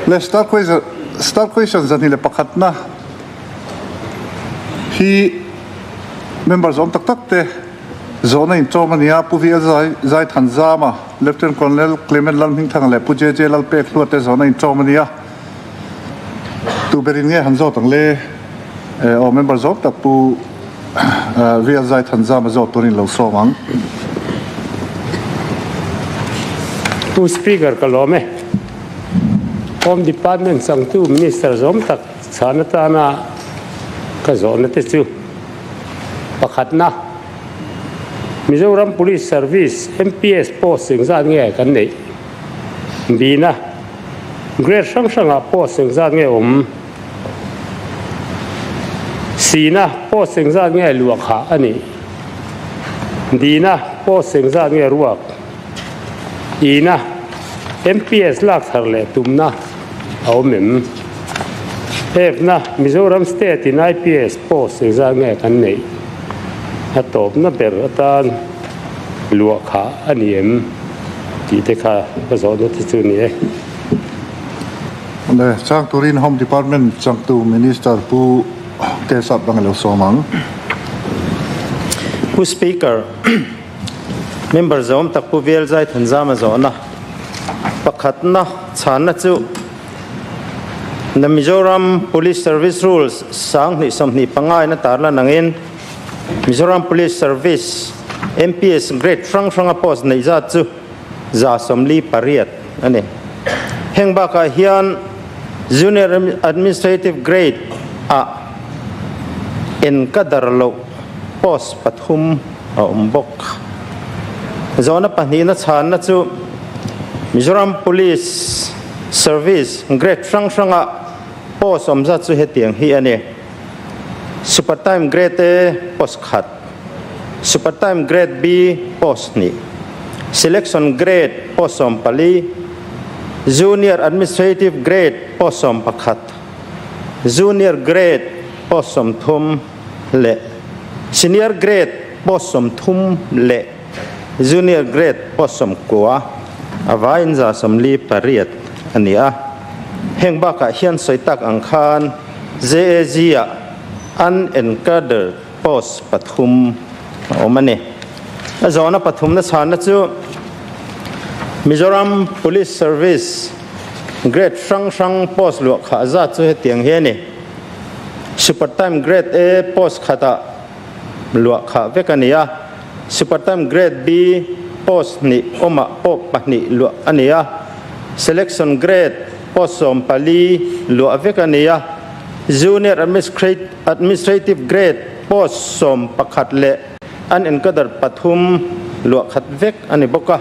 Le star question star question 201 na hi member zawm tak tak te zawhna inchawm a ni a, Pu VL Zai Zaithanzama, Lieutenant Colonel Clement Lalhmingthanga leh Pu JJ Lalpekhlua te zawhna inchawm a ni a. Tu berin nge han zawt ang le? Aw member zawm tak Pu VL Zaithanzama zawt turin lo sawm ang. Pu Speaker ka lawm e. Home Department changtu Minister zawm tak chhan atana ka zawhna te chu pakhatna, Mizoram Police Service, MPS, post engzat nge kan neih? Bina, Grade hrang hrangah post engzat nge awm? Sina, Post engzat nge luah khah a nih? Dina, Post engzat nge ruak? Ina, MPS lak thar leh tumna a awm em? F-na, Mizoram State in IPS post engzat nge kan neih? A tawpna ber atan luah khah a ni em? Tih te kha ka zawhna te chu a ni e. Le chang turin Home Department changtu Minister Pu Kesap dang a lo sawm ang. Pu Speaker, Member zawm tak Pu Velzai Thanzama zawhna pakhatna chhanna chu The Mizoram Police Service Rules 2025 in a tarlan angin Mizoram Police Service, MPS, Grade hrang hranga post neih zat chu 48 a ni. Heng bakah hian Junior Administrative Grade ah en ka dar loh post pathum a awm bawk. Zawhna pahnihna chhanna chu Mizoram Police Service Grade hrang hranga post awm zat chu hetiang hi a ni. Super Time Grade A post khat, Super Time Grade B post hnih, Selection Grade post 14, Junior Administrative Grade post 11, Junior Grade post 30 leh Senior Grade post 30 leh Junior Grade post 90, a vaiin 48 a ni a. Heng bakah hian sawi tak ang khan JAG-ah unencadred post pathum a awm a ni. A zawhna pathumna chhanna chu Mizoram Police Service grade hrang hrang post luah khah zat chu hetiang hi a ni. Super Time Grade A post khatah luah khah vek a ni a, Super Time Grade B post hnih awmah pawh pahnih luah a ni a, Selection Grade post 14 luah vek a ni a, Junior Administrative Grade post 11 leh Unencoded pathum luah khat vek a ni bawk a,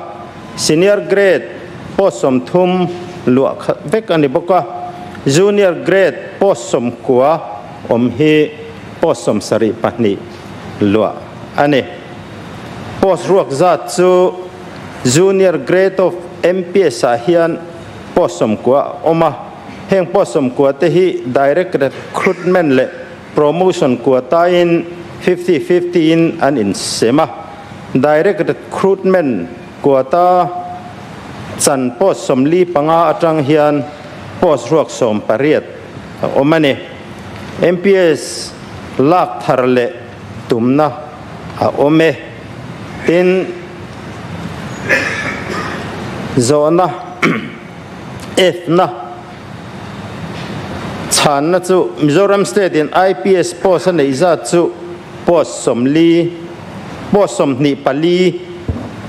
Senior Grade post 30 luah khat vek a ni bawk a, Junior Grade post 90 awm hi post 72 luah a ni. Post ruak zat chu Junior Grade of MPS ah hian post 90 a awm a, heng post 90 te hi Direct Recruitment leh Promotion quota in fifty fifty in an insem a, Direct Recruitment quota chan post 45 atang hian post ruak 18 a awm a ni. MPS lak thar leh tumna a awm e. Tin, zawhna F-na chhanna chu Mizoram State in IPS post a neih zat chu post 40, post 24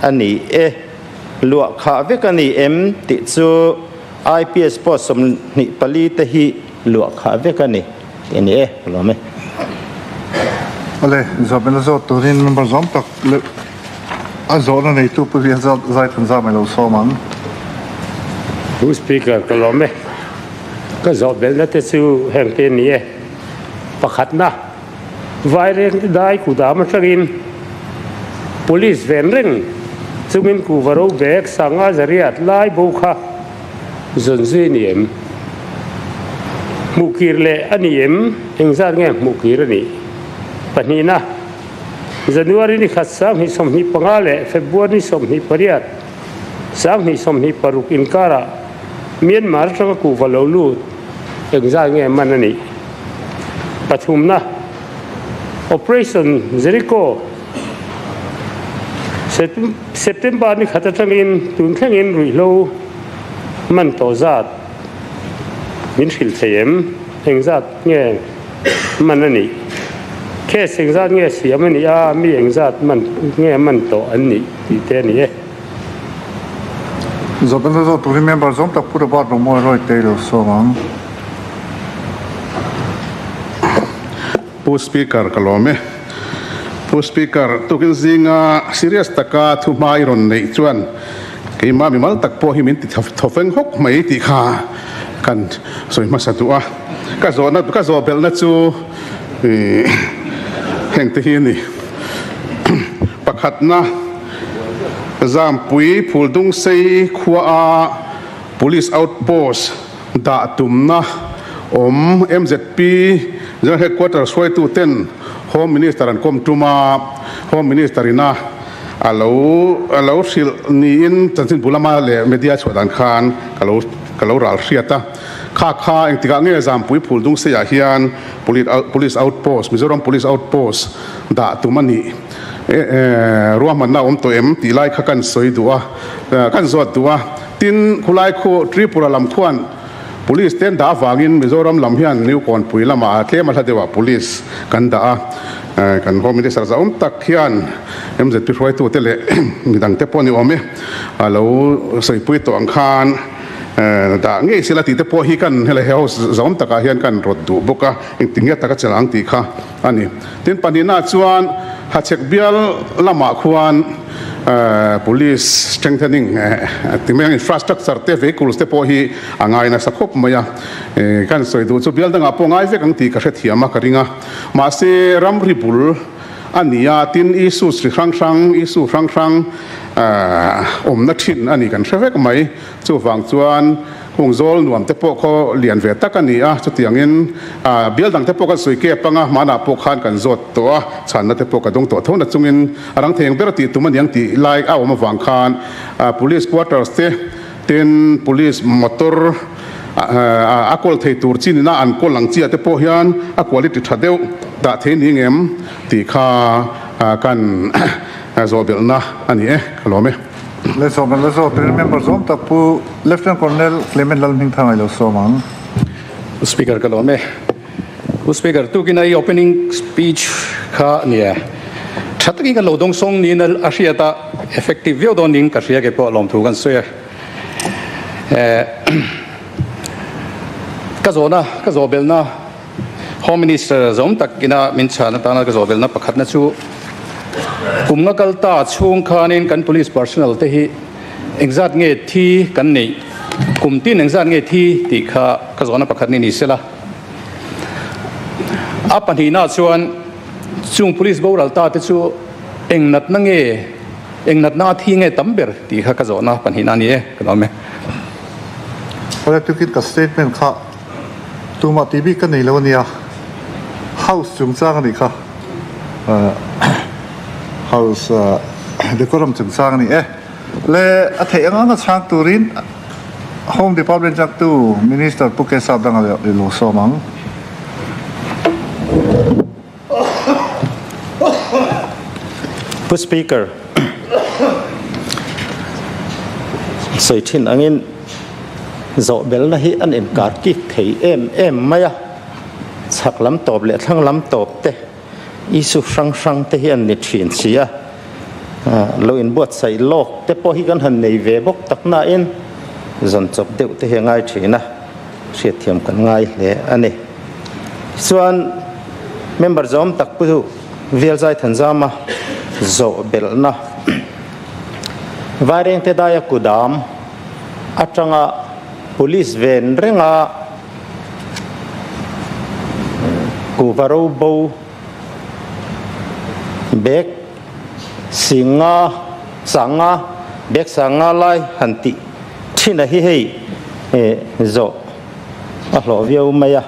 a ni e. Luah khah vek a ni em tih chu IPS post 24 te hi luah khah vek a ni tih a ni e, ka lawm e. Awle, zawhmel a zawt turin member zawm tak leh a zawhna neitu Pu Ria Zaithanzam a lo sawm ang. Pu Speaker, ka lawm e. Ka zawh belhna te chu heng te a ni e. Pakhatna, Vaireng dai kudam atangin Police ven reng chungin kuhva ro bag sanga zariat lai bo kha zawn zui a ni em? Hmuhkir leh a ni em? Engzat nge hmuhkir a nih? Pahnihna, January ni khat 2025 leh February ni 28, 2026 inkarah. Myanmar atanga kuhva lo lut engzat nge man a nih? Pathumna, Operation Jericho September ni khat atangin tun thlengin ruihhlo man tawh zat min hrilh thei em? Engzat nge man a nih? Case engzat nge siam a nih a, mi engzat man nge man tawh an nih tih te a ni e. Zawhna zawh turin member zawng tak Pu Robert Romawi Roy te i lo sawm ang. Pu Speaker ka lawm e. Pu Speaker, tukin zinga serious taka thu hma i rawn neih chuan keimah mimal tak pawh hi min ti thawfeng hawk mai tih kha kan sawi hmasa duh a. Ka zawhna, ka zawh belhna chu heng te hi a ni. Pakhatna, Zampui Phuldungsei khuaa Police Outpost Dah tumna awm mzp General Headquarters hruaitu ten Home Minister an kawm tum a, Home Minister ina a lo a lo hrilh niin chanchinbu lama leh media chhuah dan khan ka lo ka lo ral hriat a. Kha kha engtikah nge Zampui Phuldungseiah hian Police Outpost, Mizoram Police Outpost dah tum a nih ruahmanna a awm tawh em tih lai kha kan sawi duh a, kan zawt duh a. Tin, khulai khu Tripura lam khuan Police te an dah avangin Mizoram lam hian New Kawnpui lamah tlem a hla deuhah Police kan dah a, kan Home Minister zahawm tak hian mzp hruaitute leh midangte pawh ni awm e a lo sawipui tawh ang khan dah ngei sela tih te pawh hi kan helai House zahawm takah hian kan rawt duh bawk a, engtin nge taka chelh ang tih kha a ni. Tin, pahnihnaah chuan Hachhek bial lamah khuan Police strengthening ti mai ang infrastructure te vehicles te pawh hi a ngai nasa khawp mai a, kan sawi duh chu bial dangah pawh ngai vek ang tih ka hrethiam a ka ring a, mahse ramri bul a ni a, tin issues ri hrang hrang issue hrang hrang awmna thin a ni kan hre vek mai, chuvang chuan Hung zawl nuam te pawh khaw lian ve tak a ni a, chutiangin bial dang te pawh kan sawi kep anga hmanah pawh khan kan zawt tawh a, chhanna te pawh ka dawng tawh tho na chungin a rang thei ang ber a tih tum a niang tih lai a awm avang khan Police quarters te tin Police motor a kawl thei tur chin ina an kawl ang chiah te pawh hian a quality tha deuh dah thei ni ngem tih kha kan zawh belhna a ni e, ka lawm e. Le sawm kan la zawt tir member zawm tak Pu Lieutenant Colonel Clement Lalhmingthanga i lo sawm ang. Pu Speaker ka lawm e. Pu Speaker tukin a i opening speech kha nia tha takin kan lo dawng sawng niin a hriat a, effective viau dawn niin ka hria kei pawh lawmthu kan sawi e. Ka zawhna ka zawh belhna Home Minister zawm tak ina min chhan atana ka zawh belhna pakhatna chu kum nga kal ta chhung khanin kan police personnel te hi engzat nge thi kan neih, kum tin engzat nge thi tih kha ka zawhna pakhat ni ni sela. A pahnihna chuan chung police boral ta te chu eng natna nge, eng natna a thi nge tam ber tih kha ka zawhna pahnihna a ni e, ka lawm e. Awle tukin ka statement kha Tumah tih bik ka nei lo ania, House chungchang a nih kha, House decorum chungchang a ni e. Le a theih ang anga chhang turin Home Department chaktu Minister Pu Kesap danga leh lo sawm ang. Pu Speaker, sawi thin angin zawhbelna hi an inkar kik thei em em mai a, chhak lam tawp leh thlang lam tawp te issue hrang hrang te hi an ni thin si a, lo inbuatsaih lawk te pawh hi kan han nei ve bawk tak nain zawn chawp deuh te hi a ngai thin a. Hriatthiam kan ngai hle a ni. Chuan member zawm tak pu Velzai Thanzama zawh belhna Vairengte daia kudam atanga police ven renga kuhva ro bo bag singa sanga bag sanga lai han tih thin a hi hei zawh a hlawh viau mai a,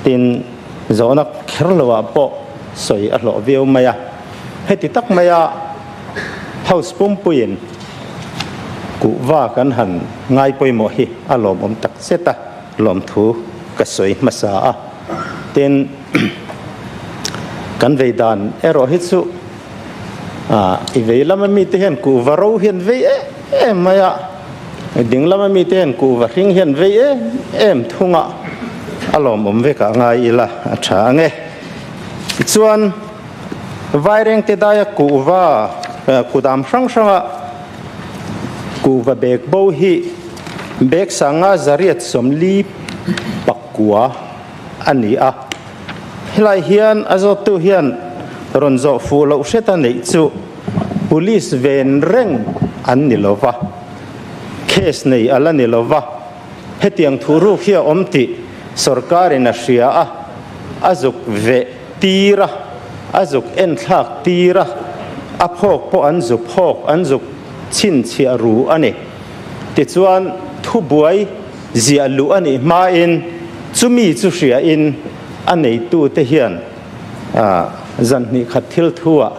tin zawhna kher lo ah pawh sawi a hlawh viau mai a, heti tak mai a house pumpuiin. Kuhva kan han ngai pawimawh hi a lawmawm tak zet a, lawmthu ka sawi hmasa a. Tin, kan vei dan erawh hi chu i vei lama mite hian kuhva ro hi an vei em em mai a, ding lama mite hian kuhva hring hi an vei em em thung a, a lawmawm vekah ngai ila a tha ang e. Tichuan. Vairengte daia kuhva kudam hrang hranga kuhva bag bo hi bag sanga zariat 40 pakua a ni a. Helai hian a zawttu hian rawn zawh fuh loh hret a neih chu Police ven reng an ni lo va, case nei a la ni lo va, hetiang thu ruk hi a awm tih sorkarin a hria a, a zuk veh. Tir a, a zuk en thlak tir a, a phawk pawh an zu phawk, an zuk chhinchhiah ru a ni. Tichuan, thubuai ziah luh a nih hmain chumi chu hriain a neitute hian zan hnih khat thil thuah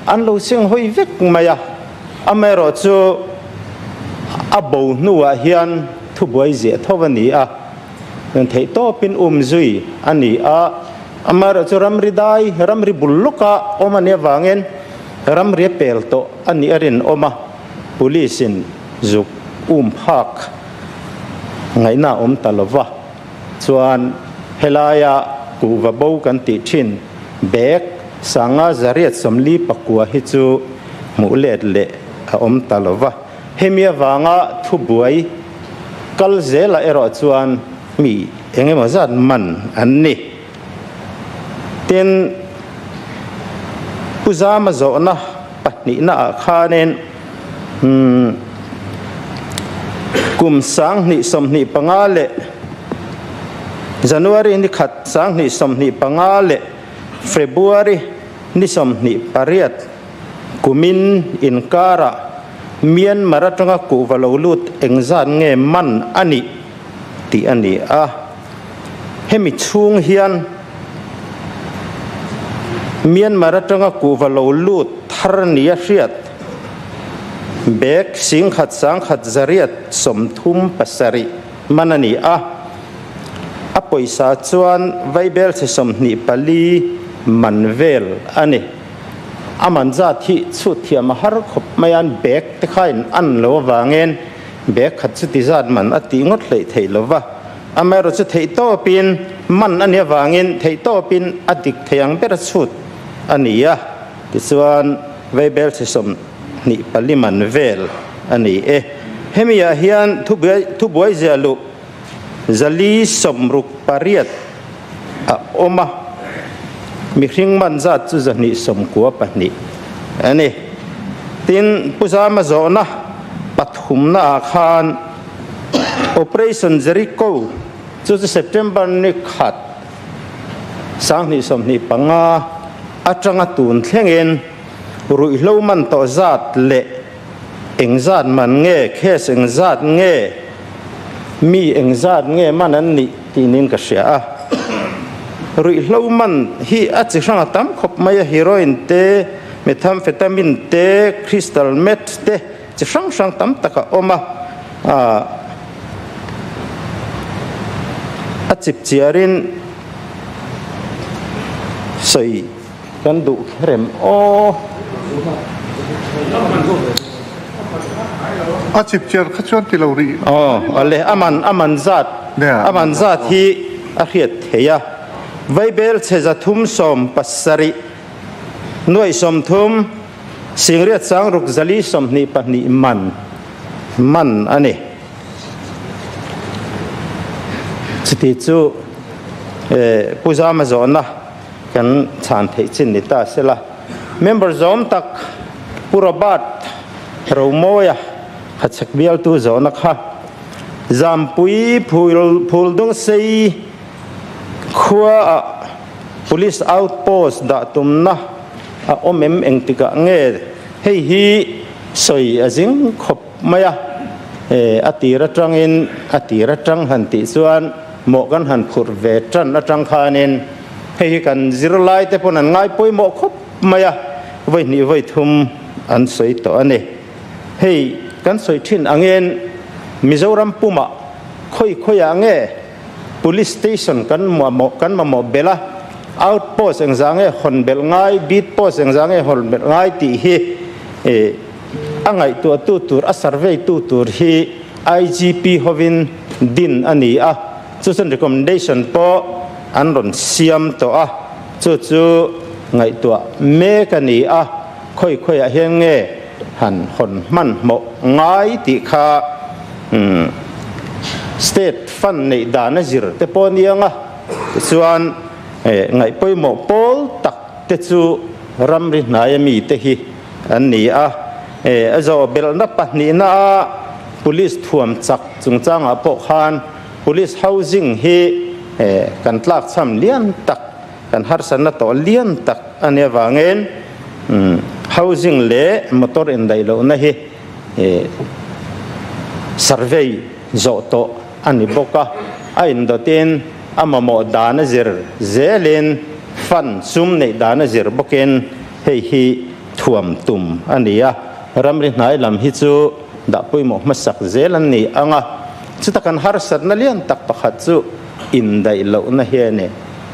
an lo seng hawi vek mai a. Amaherawhchu, a bo hnuah hian thubuai ziah tho a ni a. Theih tawpin um zui a ni a, amaherawh chu ramri dai, ramri bul lawka awm a nih avangin ramri a pel tawh a nih a rinawm a, Police in zuk um phak ngaihna a awm ta lo va, chuan helaia kuhva bo kan tih thin bag sanga 849 hi chu hmuh let leh a awm ta lo va. Hemi avanga thubuai kal zelah erawh chuan mi eng emaw zat man an ni. Tin, Pu Zama zawhna pahnihnaah khanin kum 2025 leh January ni khat 2025 leh February ni 28, Kumin inkarah Myanmar atanga kuhva lo lut engzat nge man a nih tih a ni a. Hemi chhung hian Myanmar atanga kuhva lo lut thar nia hriat bag 10 1,137 man a ni a. A pawisa chuan vaibelchhe 24 man vel a ni. A man zat hi chhut thiam a har khawp mai a, an bag te kha in an lo avangin bag khat chu ti zat man a tih ngawt hleih theih lo va, amaherawh chu theih tawpin man a nih avangin theih tawpin a dik thei ang ber a chhut a ni a, tichuan vaibel chhe 24 man vel a ni e. Hemi ah hian thubuai ziah luh 468 a awm a, mihring man zat chu 294 a ni. Tin, Pu Zama zawhna pathumna ah khan Operation Jericho chu chu September ni khat 2025 atanga tun thlengin ruihhlo man tawh zat leh Engzat man nge, case engzat nge, mi engzat nge man an nih tih niin ka hria a. Ruihhlo man hi a chi hrang a tam khawp mai a, heroin te, methamphetamine te, crystal meth te chi hrang hrang tam tak a awm a. A chip chiarin sawi. Kan duh kher em aw. A chip chiar kha chuan ti lo rih. Aw ale a man a man zat a man zat hi a hriat theih a. Vaibel chhe 370 nuaih 30 singriat sangruk 422 man man a ni. Chuti chu Pu Zama zawhna. Kan chhan theih chin ni ta sela. Member zawm tak Pu Robert Romawia Khachhak bialtu zawhna kha Zampui Phuldung sei khuaah Police Outpost dah tumna a awm em engtikah nge hei hi sawi a zing khawp mai a, a tir atangin a tir atang han tih chuan mawh kan han phurh ve tan atang khanin Hei hi kan zirlai te pawn an ngai pawimawh khawp mai a, vawi hnih vawi thum an sawi tawh a ni. Hei. Kan sawi thin angin Mizoram pumah khawi khawiah nge Police Station kan mamawh kan mamawh belh a, Out Post engzah nge hawn belh ngai, Beat Post engzah nge hawn belh ngai tih hi a ngaihtuahtu tur, a survey tu tur hi IGP hovin din a ni a, chu chuan recommendation pawh an rawn siam tawh a, chu chu ngaihtuah mek a ni a, khawi khawiah hian nge han hawn hmanhmawh ngai tih kha state fund neih dan a zir te pawh a ni ang a, tichuan ngaih pawimawh pawl tak te chu ramri hnaia mite hi an ni a, a zawh belhna pahnihna a police thuam chak chungchangah pawh khan police housing hi kan tlakchham lian tak Kan harsatna tawh lian tak a nih avangin housing leh motor indaih lohna hi survey zawh tawh a ni bawk a, a indawtin a mamawh dan a zir zelin fund sum neih dan a zir bawkin hei hi thuam tum a ni a, ramri hnai lam hi chu dah pawimawh hmasak zel an ni ang a, chuta kan harsatna lian tak pakhat chu indaih lohna hi a ni.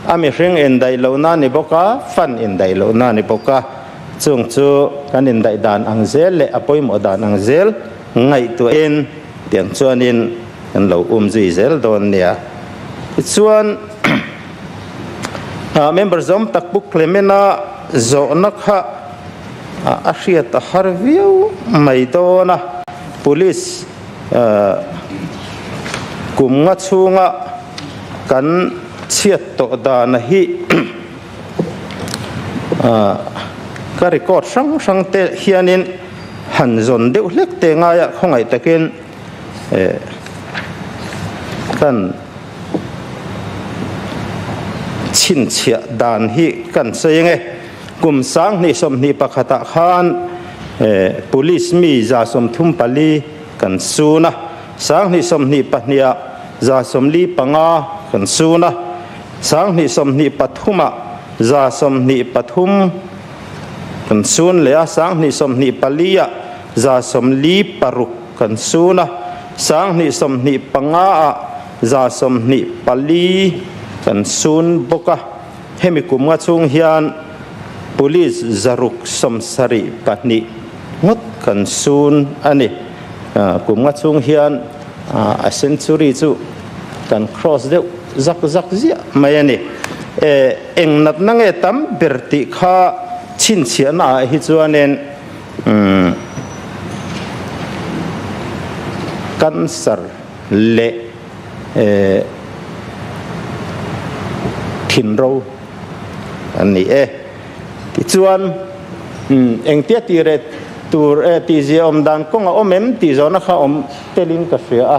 A mihring indaih lohna a ni bawk a, fan indaih lohna a ni bawk a. Chung chu kan indaih dan ang zel leh a pawimawh dan ang zel ngaihtuahin tiang chuanin kan lo um zui zel dawn nia. Tichuan, member zawm tak Pu Clement-a zawhna kha a hriat a har viau mai dawn a, Police kum nga chhunga Kan chhiat tawh dana hi ka record hrang hrang te hianin han zawn deuh hlek te ngaia khawngaih takin kan chhinchhiah dan hi kan sawi ang e. Kum 2021 ah khan police mi 34 kan sun a. 2022 ah 45 kan sun a, 2023 ah 23 kan sun leh a, 2024 ah 46 kan sun a, 2025 ah 24 kan sun bawk a. Hemi kum nga chhung hian Police 672 ngawt kan sun a ni. Kum nga chhung hian a century chu kan cross deuh zak zak ziah mai a ni. Eng natna nge tam ber tih kha chhinchhiahna ah hi chuanin cancer leh thinro an ni e. Tichuan, engtia tih reh tur e tih zia awm dan kawng a awm em tih zawhna kha awm telin ka hria a.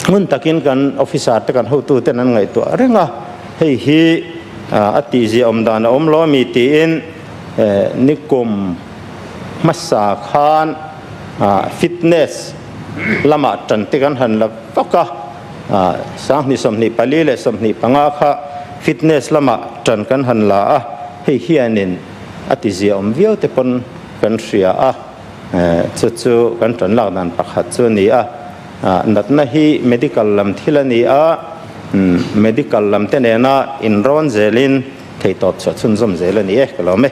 Hmun takin kan officer te kan hotu ten an ngaihtuah reng a, hei hi a tih zia awm dan a awm lo ami tiin nikum hmasa khan fitness lamah tan te kan han la vak a, 2024 leh 25 kha fitness lamah tan kan han la a, hei hianin a ti ziaawm viau te pawn kan hria a, chu chu kan tan lak dan pakhat chu a ni a, natna hi medical lam thil a ni a, medical lam te nena inrawn zelin theihtawp chhuah chhunzawm zel a ni e, ka lawm e.